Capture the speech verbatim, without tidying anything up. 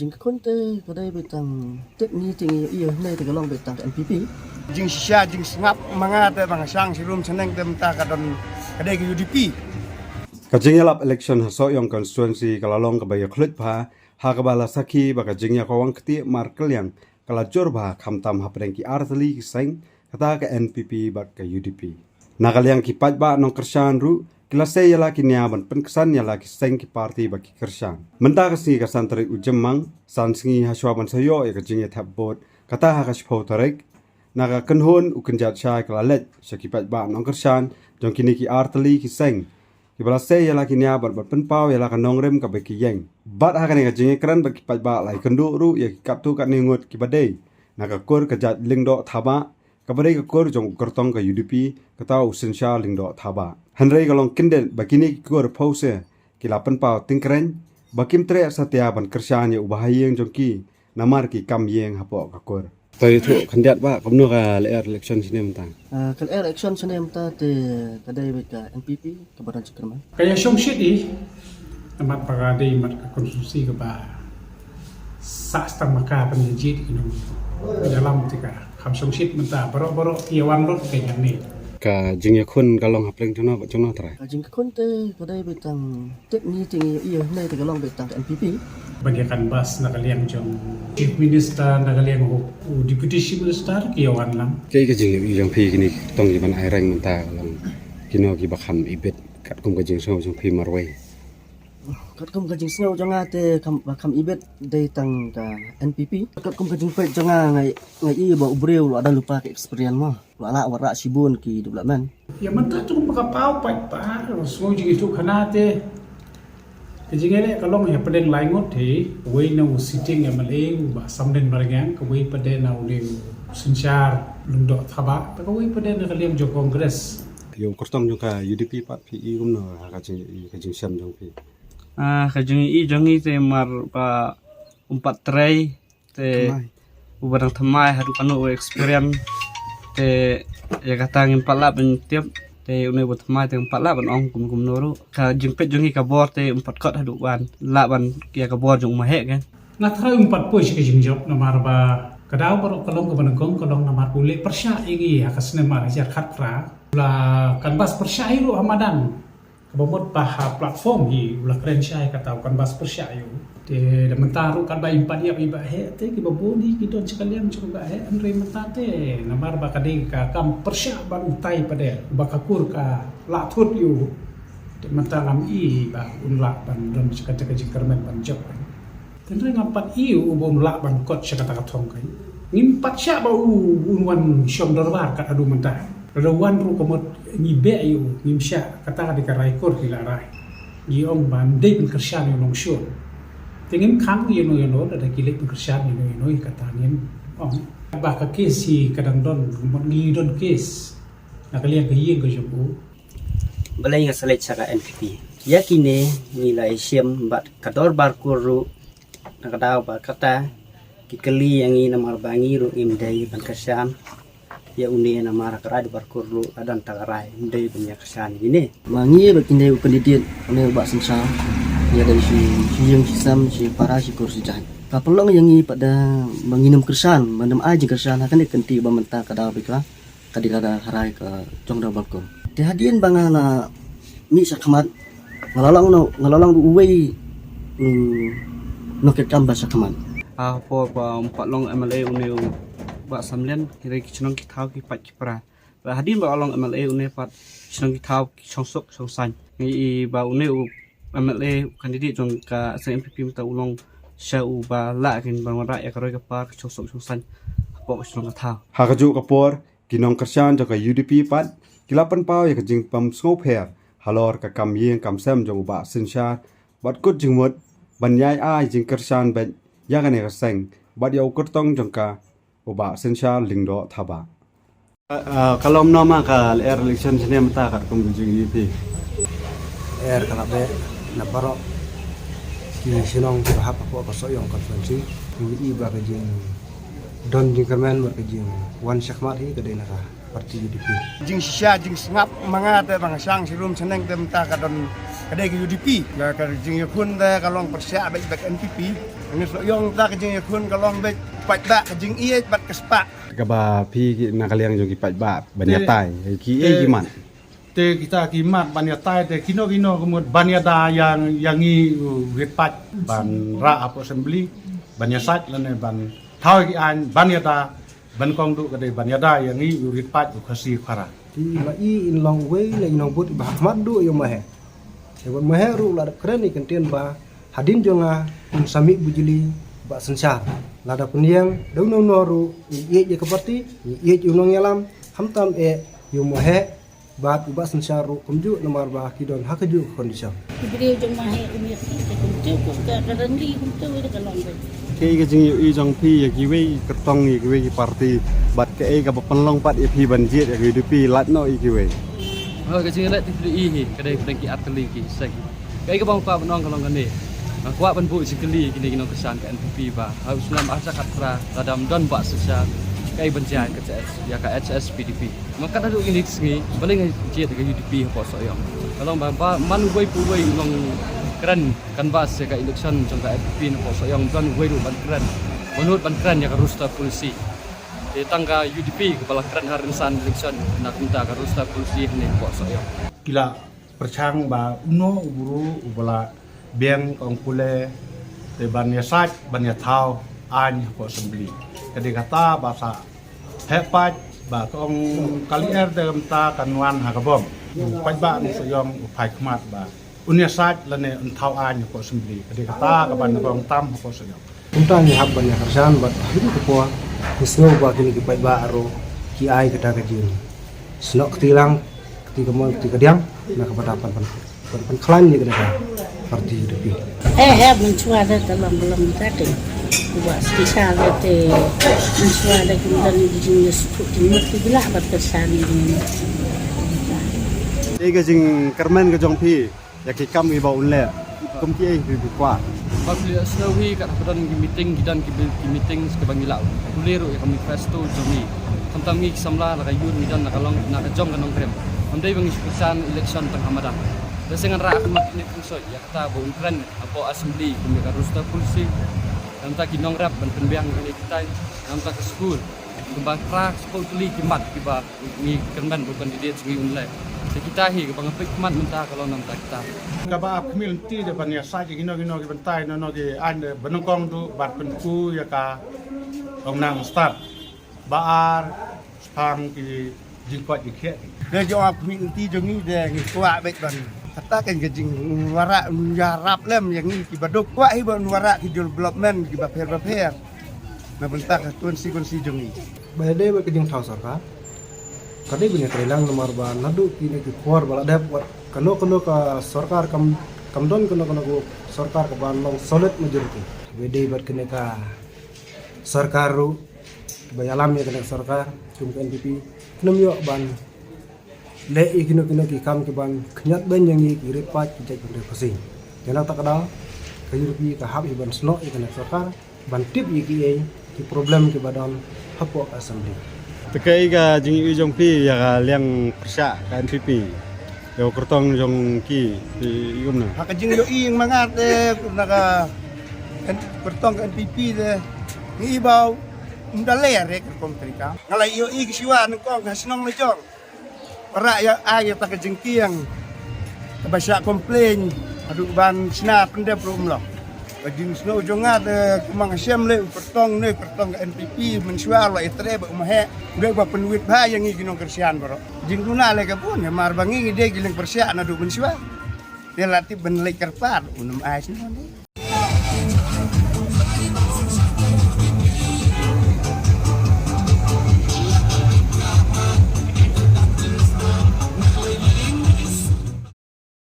Jingkhun te ka dei beit tang tip ngi te ngi ïohi hynrei te ka long beit tang ka N P P. Jingshisha jingsngap ma nga te ba nga shang shi rum shaneng te mynta ka don ka dei ka U D P. Ka jingïalap election ha Sohiong constituency ka la long kaba ïakhluit bha ha kaba la sakhi ba ka jingïakawang ktieh markylliang ka la jur bha khamtam hapdeng ki artylli ki seng, kata ka N P P bad ka U D P. Na ka liang ki paidbah nongkyrshan ruh ki la sei ïa la ki nia ban pynksan ïa la ki seng ki parti ba ki kyrshan. Mynta ka sngi ka san tarik u Jymmang, san sngi hashwa ban sa ïoh ïa ka jingïathep vote, kata ha ka shiphew tarik, na ka kynhun u kynjat shai ka la leit sha ki paidbah nongkyrshan jong kine ki artylli ki seng, kiba la sei ïa la ki nia bad ban pynpaw ïa la ka nongrim kaba ki ïeng. Bad ha kane ka jingïakren bad ki paidbah la ïakynduh ruh ïa ki katto katne ngut kiba dei na ka kur ka jait Lyngdoh Thabah, kaba dei ka kur jong u kyrtong ka U D P, kata u Synshar Lyngdoh Thabah. Hynrei ka long kyndit ba kine ki kur phew se ki la pynpaw tyngkreiñ ba kim treh satia ban kyrshan ïa u bahaïing jong ki namar ki kam ïing hapoh ka kur. To ïathuh khyndiat ba kumno ka lyer election shane mynta? Ah, ka lyer election shane mynta te ka dei beit ka N P P kaba don jingkyrmen. Ka ïa shongshit i, namar ba ka dei mat ka constituency kaba sah stang ma ka ban ïa jied ki nong ïalam te ka kham shongshit mynta baroh baroh ki ïa wan lut ka ïa ne. Ka jingïakhun ka long hapdeng jong no bad jong no trai? Ka jingkhun te ka dei beit tang tip ngi te ngi ïohi hynrei te ka long beit tang ka N P P. Ban ïa canvass na ka liang jong Chief Minister, na ka liang u, u Deputy Chief Minister ki ïa wan lang. Kaei ka jingïohi jong phi kine ki tong ki ban ai rank mynta ka long kino kiba kham ibit katkum ka jingsngew jong phi marwei? Katkum ka jingsngew jong nga te kham, ba kham ibit dei tang ka N P P. Katkum ka jingpeit jong nga nga, nga i ba u briew u la don lypa ka experience mo. U la lah wanrah shibun ki development. Ïa mynta tu ka paw paidbah, sngew jingithuh khana te. Ka jingïaleh ka long ïa pdeng lai ngut hi, uwei na u sitting M L A u Bah Samden Marngiang, kawei pat de na u dei u Synshar Lyngdoh Thabah, te kawei pat de na ka liang jong Congress. Ïa u kyrtong jong ka U D P pat phi i kumno ha ka jing, ka jingshem jong phi? Ah, ka jing i jong i te mar ba um pat trei te uba dang thymmai haduh kano u experience te ïa kata ngim pat lah ban tip te une uba thymmai te ngim pat lah ban ong kum kumno ruh. Ka jingpeit jong i ka bor te um pat kot haduh ban lah ban ïa ka bor jong u maheh ke. Nga tharai um pat poi sha ka jingjop namar ba ka daw baroh ka long kaba nyngkong ka long namar u leh pyrshah ïa ngi ha ka snem ar hajar khatphra. La canvass pyrshah hi ruh ha madan. Kaba mut ba ha platform hi u la kren shai kata u canvass pyrshah ïa u. Te da mynta ruh katba im pat ïap i Bah Heh te kiba bun hi ki don sha ka liang jong u Bah Heh hynrei mynta te namar ba ka dei ka kam pyrshah bad utai pat de ba ka kur ka lah thut ïa u. Te mynta ngam i ba un lah ban don sha kata ka jingkyrmen ban jop. Tynrai ngam pat i u ba un lah ban kot sha kata ka thong ka. Ngim pat shah ba u un wan shong dorbar kat haduh mynta. Lada wan ruh ka mut ngi beh ïa u, ngim shah, kata ka dei ka rai kur ki la rai. Ngi ong ba ym dei pynkyrshan ïa u nongshun. Te ngim khang ïa no ïa no lada ki leh pynkyrshan ïa no ïa no ïa kata ngim ong. Ba ka case hi ka dang don, mut ngi don case na ka liang ka ïing ka jong u. Balei nga sa leit sha ka N P P? Ïa kine ngi la ïashem bad ka dorbar kur ruh na ka daw ba kata ki kylli ïa ngi namar ba ngi ruh ngim dei ban kyrshan ïa une namar ka rai dorbar kur ruh la don ta ka rai ym dei ban ïa kyrshan ïa kine. Ma ngi bad kine u candidate une u Bah Synshar ïa dei shi, shi ïing shi sem shi para shi kur shi jait. Ka pynlong ïa ngi pat da ba ngin ym kyrshan, ba ngin ym ai jingkyrshan ha kane ka kynti ba mynta ka daw ba ka ka dei lada ha rai ka jong da balkon. Te hadien ba nga la mih shakhmat nga la long no, nga la long uwei, mm, nongkitkam ba shakhmat. Ha por ba um pat long M L A une u Bah Samden, ki rei ki chnong ki thaw ki pat ki pra. Ba hadien ba long M L A une pat chnong ki thaw ki shongsuk shongsaiñ. Ngi i ba une u M L A u candidate jong ka seng N P P mynta u long sha u ba lah kin ban wanrah ïa ka roi ka par ka shongsuk shongsaiñ hapoh ka chnong ka thaw. Ha kajuh ka por, ki nongkyrshan jong ka U D P pat ki la pynpaw ïa ka jingbym sngewpher halor ka kam ïing kam sem jong u Bah Synshar, bad kut jingmut ban ïai ai jingkyrshan beit ïa kane ka seng bad ïa u kyrtong jong ka u Bah Synshar Lyngdoh Thabah. Ah, ah, ka long kumno ma ka lyer election shane mynta katkum ka jingïohi phi? Lyer ka la beh na baroh ki shnong kiba hap hapoh ka Sohiong constituency. Ngi i ba ka jing don jingkyrmen bad ka jingwan shakhmat hi ka dei na ka party U D P. Jingshisha jingsngap ma nga te ba nga shang shi rum shaneng te mynta ka don Ka dei ka U D P. Ka, ka jingïakhun te ka long pyrshah bad, bad N P P. Ngi shu ïoh ta ka jingïakhun ka long bad paidbah, ka jingïeit bad ka spah. Kaba phi ki, na ka liang jong ki paidbah ban ïatai ki, eh, ki mat. Te kita ki mat ban ïatai te kino kino ka mut ban ïada ïa, ïa ngi u rit paid ban rah hapoh assembly, ban ïasaid lane ban thaw ki aiñ ban ïada, ban kong duh ka dei ban ïada ïa ngi u rit paid u Khasi u Khara. Te i ma i in long uwei na i nongbud iba ha khmat duh ïa u ma heh. Ïa u ma heh ruh la dep kren i kyntien ba hadien jong nga un sa mih bujli ba synshar. Lada pynïeng da uno uno ruh ngi ïeit ïa ka party, ngi ïeit ïa u nongïalam, khamtam eh ïa u ma heh bad u ba synshar ruh kumjuh namar ba ki don ha kajuh ka condition. Ki briew jong ma heh u miet ki kumjuh kum ka, ka rangli kumjuh ïa ka long ba. Kaei ka jingïohi jong phi ïa kiwei kyrtong ïa kiwei ki party bad kaei kaba pynlong pat ïa phi ban jied ïa ka U D P lait noh ïa kiwei? Oh, ka jingïaleh te phi ïohi hi ka dei pdeng ki artylli ki seng. Kaei kaba nga kwah ban ong ka long kane. Nga kwah ban buh jingkylli ïa kine ki nongkyrshan ka N P P ba ha u snem ar hajar khatphra lada ym don ba synshar kaei ban jia ïa ka H S, ïa ka H S P D P. Nga kat haduh kine ki sngi balei nga jied ïa ka U D P hapoh Sohiong. Ka long ba, ba man uwei pa uwei u nongkren canvass ïa ka election jong ka N P P na hapoh Sohiong, ym don uwei ruh ban kren, ban nud ban kren ïa ka roster policy. Te tang ka U D P kaba la kren ha rynsan election na ka bynta ka roster policy hangne hapoh Sohiong. Ki la pyrshang ba uno u briew uba la biang ka ong pule te ban ïasaid ban ïathaw aiñ hapoh assembly. Ka dei kata ba sa heh paid ba ka ong ka lyer te ka mynta kan wan ha ka bom. U paidbah ngi Sohiong u phai khmat ba un ïasaid lane un thaw aiñ hapoh assembly. Ka dei kata ka ban ong tam hapoh Sohiong. Kumta ngi hap ban ïa kyrshan bad ha kine ki por ngi sngew ba kine ki paidbah ruh ki ai kata ka jing snoh kti lang, kti kamon, kti kadiang na ka bynta ban, ban, ban pynkhlaiñ ïa kane ka party U D P. Eh, eh, mynshuwa da ka long, long ka te. Uba special da te mynshuwa da ki don ki jingïasukut jingmut ki lah bad kyrshan ïa ki. Dei ka jingkyrmen ka jong phi ïa ki kam kiba un leh kum kiei phi kwah? Ba phi ïohsngew hi kat haba don ki meeting, ki don ki bi-, ki meeting kiba ngi lah pule ruh ïa ka manifesto jong ngi. Khamtam ngi ki samla la ka ïur ngi don na ka long na ka jong ka nongrim. Ym dei ba ngi shu kyrshan election tang ha madan. Lehse ngan rah ha khmat kine ki soi ïa kata ba un kren hapoh assembly kum ïa ka roster policy. Nangta ki nongrep ban pynbiang ïa kine kitai. Nangta ka skul. Kumba phra spah tylli ki mat kiba ngi kyrmen ba u candidate ngi un leh. Te kita hi kaba nga peit khmat mynta ka long namar kita. Kaba ap khmih lynti da ban ïasaid ïa kino kino ki bynta, kino kino ki aiñ da ba nyngkong duh ban pynku ïa ka ong nang stad. Ba ar shaphang ki jingkoit jingkhiah ki. Ka jong ap khmih lynti jong ngi da ngi kwah beit ban kata kan ka jingwanrah ïarap lem ïa ngi kiba duk. Kwah hi ban wanrah ki development kiba pher ba pher na bynta ka konstituensi jong ngi. Ba dei bad ka jingthaw sorkar. Ka dei ban ïatreilang namar ba naduh kine ki por ba la dep wat kano kano ka sorkar kam, kam don kano kano ka sorkar kaba long solid majority. Ba dei bad kane ka sorkar ruh ba ïalam ïa kane ka sorkar kum ka N P P. Khlem ïoh ban leh ïa kino kino ki kam ki ban khñiot beiñ ïa ngi ki rit paid ki jaitbynriew Khasi. Te na kata ka daw ka U D P ka hap hi ban snoh ïa kane ka sorkar ban tip ïa kiei ki problem kiba don hapoh ka assembly. Te kaei ka jingïohi jong phi ïa ka liang pyrshah ka N P P? Ïa u kyrtong jong ki, phi ïohi kumno? Ha ka jingïohi ïa nga te na ka N-, kyrtong ka N P P te ngi i ba u ym da leh re ka rukom tyrka. Nga la ïohi ki shuwa nyngkong ha shnong la jong. Para ïa ai ïa ta ka jingkieng kaba shah complain haduh ban shna pyndep ruh ym long. Ka jingsngew jong nga te kumang shem leh u kyrtong ne kyrtong ka N P P mynshuwa la ïa trei ba u ma heh. Dei ba pynwit bha ïa ngi ki nongkyrshan baroh. Jingduna leh ka bun namar ba ngi ngi dei ki leng pyrshah naduh mynshuwa. Te la tip ban leit kyrpad u nym ai shnong ne.